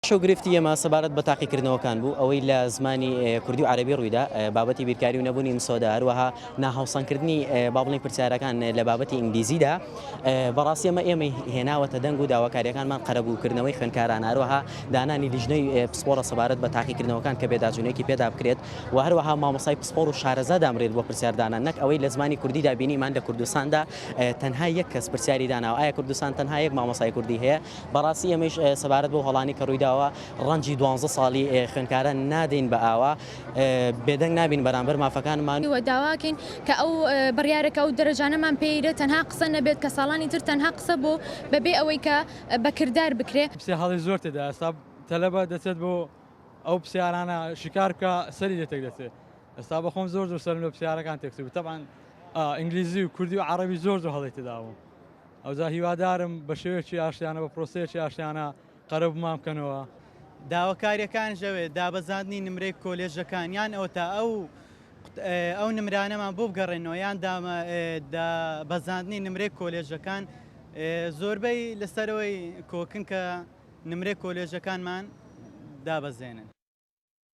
کێشە و گرفتی ئێمە سەبارەت بە تاقیکردنەوەکان بوو، ئەوەی لە زمانی کوردی و عەرەبی ڕوویدا، بابەتی بیرکاری و نەبوونی مسۆدە، هەروەها ناهاوسەنگکردنی با بڵێین پرسیارەکان لە بابەتی ئینگلیزیدا، بەڕاستی ئەمە ئێمەی هێناوەتە دەنگ و داواکارییەکانمان قەرەبووکردنەوەی خوێندکارانە، هەروەها دانانی لیژنەی پسپۆڕە سەبارەت بە تاقیکردنەوەکان کە پێداچوونەیەکی پێدا بکرێت و هەروەها مامۆستای پسپۆڕ و شارەزا دامرێت بۆ پرسیاردانان، نەک ئەوەی لە زمانی کوردیدا بینیمان لە کوردستاندا تەنها یەک کەس پرسیاری داناوە، ئایا کوردستان تەنها یەک مامۆستای کوردی هەیە؟ بەڕاستی ئێمەیش سەبارەت بەو هەڵانەی کە ڕوویداوە ڕەنجی دوانزە ساڵی خوێندکاران نادەین بە ئاوا، بێدەنگ نابین بەرامبەر مافەکانمان. و داواکەین کە ئەو بڕیارە کە ئەو دەرەجانەمان پێیرێ تەنها قسە نەبێت کە ساڵانی تر تەنها قسە بوو بەبێ ئەوەی کە بە کردار بکرێ. پرسیار هەڵەی زۆر تێدایە ئێستا تەلەبە دەچێت بۆ ئەو پرسیارانە شیکار بکا سەری لێ تێک دەچێت ئێستا بەخۆم زۆر زۆر سەرم لە پرسیارەکان تێکچوو تەبعەن ئینگلیزی و کوردی و عەڕەبی زۆر زۆر هەڵەی تێدا بوو. ئەوجا هیوادارم بە شێوەیەکی ئاشتیانە بە پرۆسەیەکی ئاشتیانە قەرەبوومان بکەنەوە. داواکاریەکانیش ئەوەیە دابەزاندنی نمرەی کۆلێژەکان یان ئەوەتا ئەو ئەو نمرانەمان بۆ بگەڕێنەوە یان دابەزاندنی نمرەی کۆلێژەکان زۆربەی لەسەرەوەی کۆکن کە نمرەی کۆلێژەکانمان دابەزێنن.